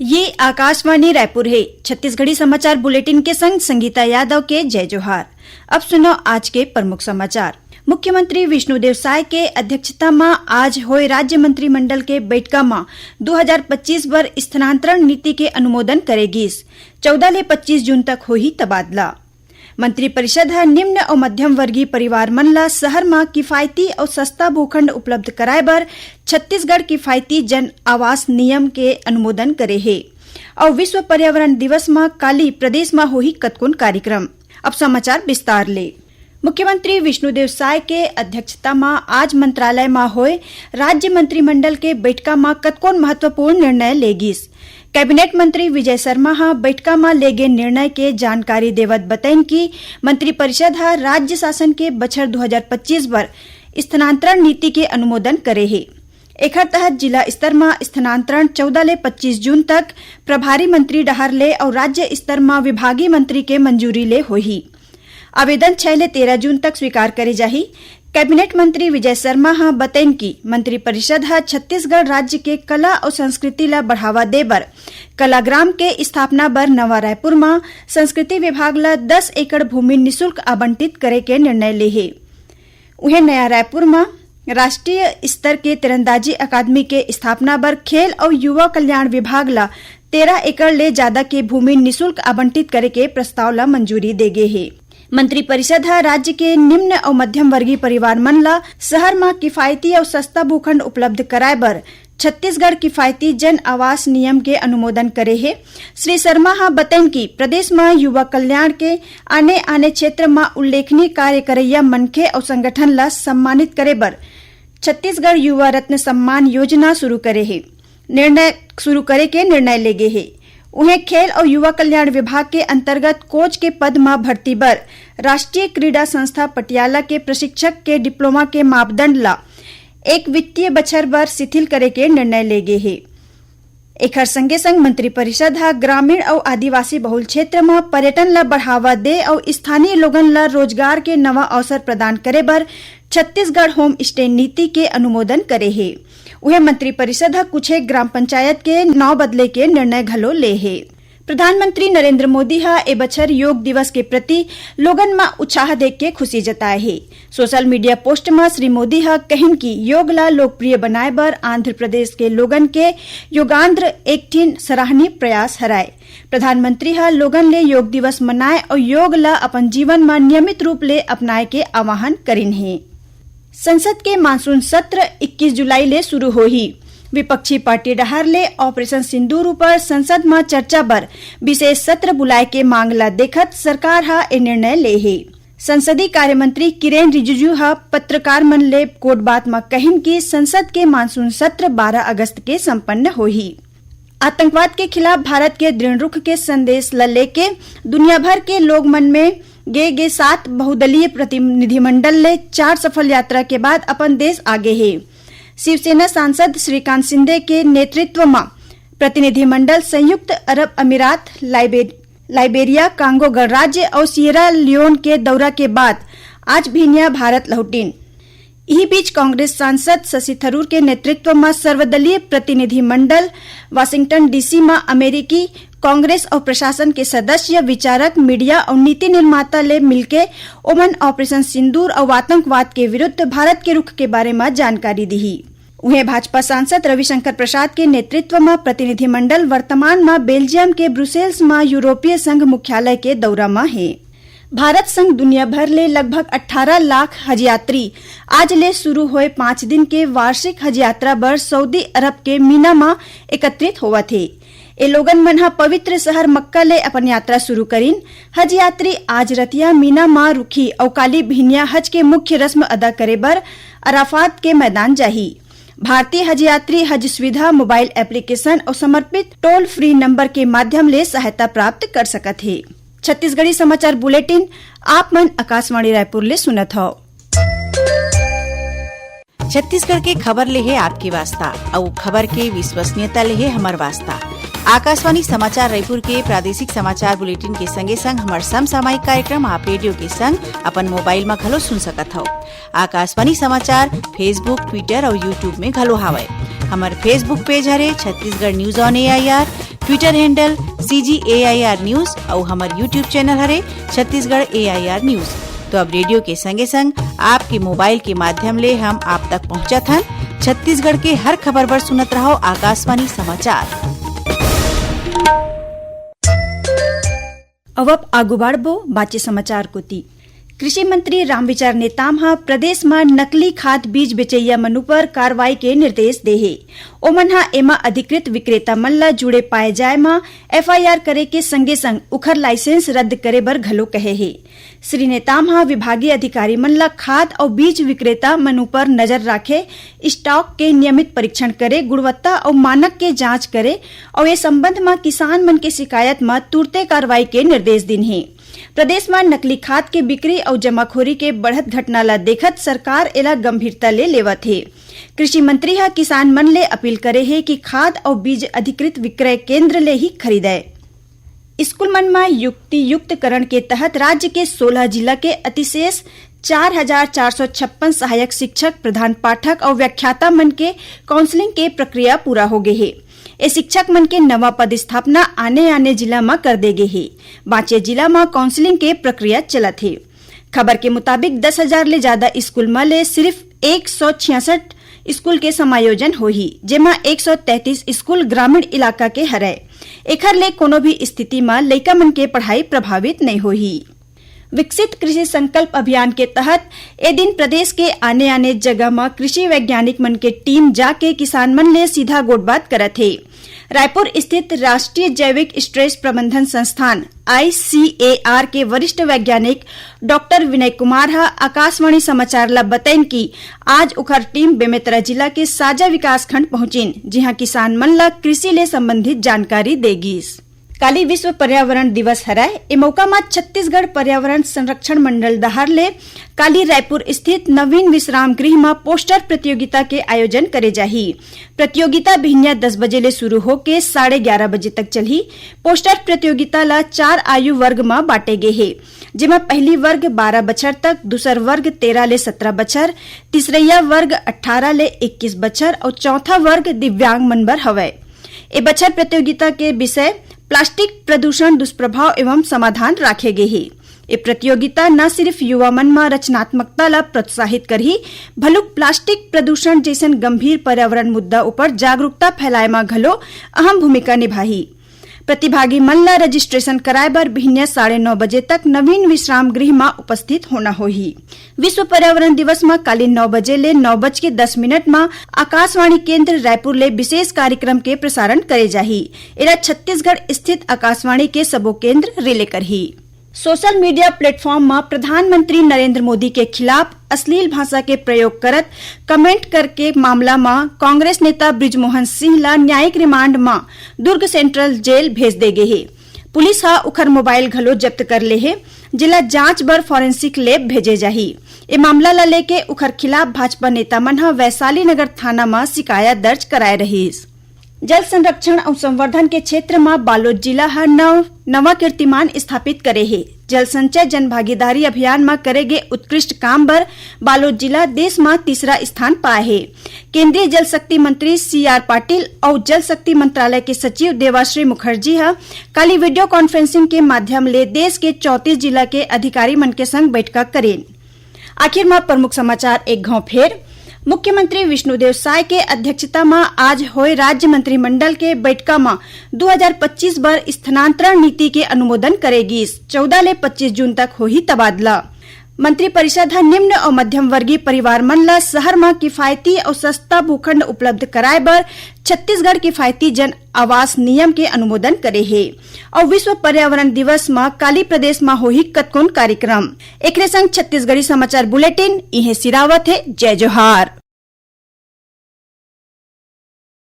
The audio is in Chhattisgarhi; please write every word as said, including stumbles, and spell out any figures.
ये आकाशवाणी रायपुर हे। छत्तीसगढ़ी समाचार बुलेटिन के संग संगीता यादव के जय जोहार। अब सुनो आज के प्रमुख समाचार। मुख्यमंत्री विष्णुदेव साय के अध्यक्षता म आज होए राज्य मंत्रिमंडल के बैठका म दू हजार पच्चीस बर स्थानांतरण नीति के अनुमोदन करे गिस। चौदह ले पच्चीस जून तक होही तबादला। मंत्रिपरिषद ह निम्न अउ मध्यम वर्गीय परिवार मन ल शहर म किफायती अउ सस्ता भूखंड उपलब्ध कराए बर छत्तीसगढ़ किफायती जन आवास नियम के अनुमोदन करे हे। अउ विश्व पर्यावरण दिवस म काली प्रदेश म होही कतकोन कार्यक्रम। अब समाचार विस्तार ले। मुख्यमंत्री विष्णुदेव साय के अध्यक्षता म आज मंत्रालय म होए राज्य मंत्रिमंडल के बैठका म कतकोन महत्वपूर्ण निर्णय ले गिस। कैबिनेट मंत्री विजय शर्मा ह बैठका म ले गे निर्णय के जानकारी देवत बतैन कि मंत्रिपरिषद ह राज्य शासन के बछर दू हजार पच्चीस बर स्थानांतरण नीति के अनुमोदन करे हे। एखर तहत जिला स्तर म स्थानांतरण चौदह ले पच्चीस जून तक प्रभारी मंत्री डहार ले अउ राज्य स्तर म विभागीय मंत्री के मंजूरी ले होही। आवेदन छह ले तेरह जून तक स्वीकार करे जाही। कैबिनेट मंत्री विजय शर्मा ह बतैन कि मंत्रिपरिषद ह छत्तीसगढ़ राज्य के कला अउ संस्कृति ल बढ़ावा दे बर कलाग्राम के स्थापना बर नवा रायपुर म संस्कृति विभाग ल दस एकड़ भूमि निशुल्क आवंटित करे के निर्णय ले हे। उहें, नया रायपुर म राष्ट्रीय स्तर के तीरंदाजी अकादमी के स्थापना बर खेल अउ युवा कल्याण विभाग ल तेरह एकड़ ले जादा के भूमि निशुल्क आवंटित करे के प्रस्ताव ल मंजूरी दे गे हे। मंत्रिपरिषद ह राज्य के निम्न अउ मध्यम वर्गीय परिवार मन ल शहर म किफायती अउ सस्ता भूखंड उपलब्ध कराए बर छत्तीसगढ़ किफायती जन आवास नियम के अनुमोदन करे हे। श्री शर्मा ह बतैन कि प्रदेश म युवा कल्याण के आने-आने क्षेत्र म उल्लेखनीय कार्य करइया मनखे अउ संगठन ल सम्मानित करे बर छत्तीसगढ़ युवा रत्न सम्मान योजना शुरू करे हे, निर्णय, शुरू करे के निर्णय ले गे हे। उहें, खेल अउ युवा कल्याण विभाग के अंतर्गत कोच के पद म भर्ती बर राष्ट्रीय क्रीड़ा संस्था पटियाला के प्रशिक्षक के डिप्लोमा के मापदंड ल एक वित्तीय बछर बर शिथिल करे के निर्णय ले गे हे। एखर संगे संग मंत्रिपरिषद ह ग्रामीण अउ आदिवासी बहुल क्षेत्र म पर्यटन ल बढ़ावा दे अउ स्थानीय लोगन ल रोजगार के नवा अवसर प्रदान करे बर छत्तीसगढ़ होम स्टे नीति के अनुमोदन करे हे। उहें, मंत्रिपरिषद ह कुछेक ग्राम पंचायत के नाव बदले के निर्णय घलो ले हे। प्रधानमंत्री नरेंद्र मोदी ह ए बछर योग दिवस के प्रति लोगन म उत्साह देख के खुशी जताए हे। सोशल मीडिया पोस्ट म श्री मोदी ह कहिन कि योग ल लोकप्रिय बनाए बर आंध्र प्रदेश के लोगन के योगांध्र एक ठिन सराहनीय प्रयास हरय। प्रधानमंत्री ह लोगन ले योग दिवस मनाए अउ योग ल अपन जीवन म नियमित रूप ले अपनाए के आह्वान करिन हे। संसद के मानसून सत्र इक्कीस जुलाई ले शुरू होही। विपक्षी पार्टी डहार ले ऑपरेशन सिंदूर ऊपर संसद म चर्चा बर विशेष सत्र बुलाए के मांग ल देखत सरकार ह ए निर्णय ले हे। संसदीय कार्य मंत्री किरेन रिजिजू ह पत्रकार मन ले कोटबात म कहिन कि संसद के मानसून सत्र बारह अगस्त के संपन्न होही। आतंकवाद के खिलाफ भारत के दृढ़ रुख के संदेश ल लेके दुनिया भर के लोग मन में गे गे सात बहुदलीय प्रतिनिधिमंडल ले चार सफल यात्रा के बाद अपन देश आगे हे। शिवसेना सांसद श्रीकांत शिंदे के नेतृत्व म प्रतिनिधिमंडल संयुक्त अरब अमीरात, लाइबे-, लाइबेरिया, कांगो गणराज्य अउ सियरा लियोन के दौरा के बाद आज भिनिया भारत लहुटिन। इही बीच कांग्रेस सांसद शशि थरूर के नेतृत्व म सर्वदलीय प्रतिनिधिमंडल वाशिंगटन डीसी म अमेरिकी कांग्रेस अउ प्रशासन के सदस्य, विचारक, मीडिया अउ नीति निर्माता ले मिलके ओमन ऑपरेशन सिंदूर अउ आतंकवाद के विरुद्ध भारत के रुख के बारे म जानकारी दिही। उहें, भाजपा सांसद रविशंकर प्रसाद के नेतृत्व म प्रतिनिधिमंडल वर्तमान म बेल्जियम के ब्रुसेल्स म यूरोपीय संघ मुख्यालय के दौरा म हे। भारत संग दुनिया भर ले लगभग अट्ठारह लाख हज यात्री आज ले शुरू होए पांच दिन के वार्षिक हज यात्रा बर सऊदी अरब के मीना म एकत्रित होवत हे। ए लोगन मन ह पवित्र शहर मक्का ले अपन यात्रा शुरू करिन। हज यात्री आज रतिया मीना म रुकही अउ काली भिनिया हज के मुख्य रस्म अदा करे बर अराफात के मैदान जाही। भारतीय हज यात्री हज सुविधा मोबाइल एप्लीकेशन अउ समर्पित टोल फ्री नंबर के माध्यम ले सहायता प्राप्त कर सकत हे। छत्तीसगढ़ी समाचार बुलेटिन आप मन आकाशवाणी रायपुर ले सुनत हव। छत्तीसगढ़ के खबर ले हे आपके वास्ता, अउ खबर के विश्वसनीयता ले हे हमर वास्ता। आकाशवाणी समाचार रायपुर के प्रादेशिक समाचार बुलेटिन के संगे संग हमर समसामयिक कार्यक्रम आप रेडियो के संग अपन मोबाइल म घलो सुन सकत हव। आकाशवाणी समाचार Facebook, Twitter अउ YouTube में घलो हावय। हमर Facebook पेज हरे Chhattisgarh News on A I R। Twitter handle C G A I R News अउ हमर YouTube channel हरे Chhattisgarh A I R News। तो अब रेडियो के संगे संग आपके मोबाइल के माध्यम ले हम आप तक पहुंचत हन। छत्तीसगढ़ के हर खबर बर सुनत रहव आकाशवाणी समाचार। अब आप आगू बाढ़बो बाचे समाचार कोती। कृषि मंत्री रामविचार नेताम ह प्रदेश म नकली खाद बीज बेचइया मन उपर कार्रवाई के निर्देश दे हे। ओमन ह एमा अधिकृत विक्रेता मन ल जुड़े पाए जाए म F I R करे के संगे संग उखर लाइसेंस रद्द करे बर घलो कहे हे। श्री नेताम ह विभागीय अधिकारी मन ल खाद अउ बीज विक्रेता मन उपर नजर राखे, स्टॉक के नियमित परीक्षण करे, गुणवत्ता अउ मानक के जांच करे अउ ए संबंध म किसान मन के शिकायत म तुरते कार्रवाई के निर्देश दिन हे। प्रदेश म नकली खाद के बिक्री अउ जमाखोरी के बढ़त घटना ल देखत सरकार एला गंभीरता ले लेवत हे। कृषि मंत्री ह किसान मन ले अपील करे हे कि खाद अउ बीज अधिकृत विक्रय केंद्र ले ही खरीदय। स्कूल मन म युक्ति युक्तकरण के तहत राज्य के सोलह जिला के अतिशेष चार हजार चार सौ छप्पन सहायक शिक्षक, प्रधान पाठक अउ व्याख्याता मन के काउंसलिंग के प्रक्रिया पूरा हो गे हे। ए शिक्षक मन के नवा पदस्थापना आने-आने जिला म कर दे गे हे। बांचे जिला म काउंसलिंग के प्रक्रिया चलत हे। खबर के मुताबिक दस हजार ले ज्यादा स्कूल म ले सिर्फ एक सौ छियासठ स्कूल के समायोजन होही, जेमा एक सौ तैंतीस स्कूल ग्रामीण इलाका के हरय। एखर ले कोनो भी स्थिति म लइका मन के पढ़ाई प्रभावित नइ होही। विकसित कृषि संकल्प अभियान के तहत ए दिन प्रदेश के आने-आने जगह म कृषि वैज्ञानिक मन के टीम जाके किसान मन ले सीधा गोठबात करत हे। रायपुर स्थित राष्ट्रीय जैविक स्ट्रेस प्रबंधन संस्थान, I C A R, के वरिष्ठ वैज्ञानिक डॉक्टर विनय कुमार ह आकाशवाणी समाचार ल बतइन कि आज उखर टीम बेमेतरा जिला के साजा विकासखंड पहुंचिन, जिहां किसान मन ल कृषि ले संबंधित जानकारी दे गिस। काली विश्व पर्यावरण दिवस हरय। ए मौका म छत्तीसगढ़ पर्यावरण संरक्षण मंडल डहार ले काली रायपुर स्थित नवीन विश्राम गृह म पोस्टर प्रतियोगिता के आयोजन करे जाही। प्रतियोगिता बिहनिया दस बजे ले शुरू होके साढ़े ग्यारह बजे तक चलही। पोस्टर प्रतियोगिता ल चार आयु वर्ग म बांटे गे हे, जेमा पहली वर्ग बारह बछर तक, दूसर वर्ग तेरह ले सत्रह बछर, तीसरइया वर्ग अट्ठारह ले इक्कीस बछर अउ चौथा वर्ग दिव्यांग मन बर हवय। ए बछर प्रतियोगिता के विषय प्लास्टिक प्रदूषण, दुष्प्रभाव एवं समाधान राखे गे हे। ए प्रतियोगिता न सिर्फ युवा मन म रचनात्मकता ल प्रोत्साहित करही, भलुक प्लास्टिक प्रदूषण जइसन गंभीर पर्यावरण मुद्दा उपर जागरूकता फैलाए म घलो अहम भूमिका निभाही। प्रतिभागी मन ल रजिस्ट्रेशन कराए बर बिहनिया साढ़े नौ बजे तक नवीन विश्राम गृह म उपस्थित होना होही। विश्व पर्यावरण दिवस म काली नौ बजे ले नौ बज के दस मिनट म आकाशवाणी केंद्र रायपुर ले विशेष कार्यक्रम के प्रसारण करे जाही। एला छत्तीसगढ़ स्थित आकाशवाणी के सबो केंद्र रिले करही। सोशल मीडिया प्लेटफॉर्म म प्रधानमंत्री नरेंद्र मोदी के खिलाफ अश्लील भाषा के प्रयोग करत कमेंट करके मामला म कांग्रेस नेता बृजमोहन सिंह ल न्यायिक रिमांड म दुर्ग सेंट्रल जेल भेज दे गे हे। पुलिस ह उखर मोबाइल घलो जब्त कर ले हे, जेला जांच बर फॉरेंसिक लैब भेजे जाही। ए मामला ल लेके उखर खिलाफ भाजपा नेता मन ह वैशाली नगर थाना म शिकायत दर्ज कराए रहिस। जल संरक्षण अउ संवर्धन के क्षेत्र म बालोद जिला ह नव, नवा कीर्तिमान स्थापित करे हे। जल संचय जन भागीदारी अभियान म करे गे उत्कृष्ट काम बर बालोद जिला देश म तीसरा स्थान पाए हे। केंद्रीय जल शक्ति मंत्री सी आर पाटिल अउ जल शक्ति मंत्रालय के सचिव देवाश्री मुखर्जी ह काली वीडियो कॉन्फ्रेंसिंग के माध्यम ले देश के चौंतीस जिला के अधिकारी मन के संग बैठका करेन। आखिर म प्रमुख समाचार एक घांव फेर। मुख्यमंत्री विष्णुदेव साय के अध्यक्षता म आज होए राज्य मंत्रिमंडल के बैठका म दू हजार पच्चीस बर स्थानांतरण नीति के अनुमोदन करे गिस। चौदह ले पच्चीस जून तक होही तबादला। मंत्रिपरिषद ह निम्न अउ मध्यम वर्गीय परिवार मन ल शहर म किफायती अउ सस्ता भूखंड उपलब्ध कराए बर छत्तीसगढ़ किफायती जन आवास नियम के अनुमोदन करे हे। अउ विश्व पर्यावरण दिवस म काली प्रदेश म होही कतकोन कार्यक्रम। एकरे संग छत्तीसगढ़ी समाचार बुलेटिन इहें सिरावत हे। जय जोहार।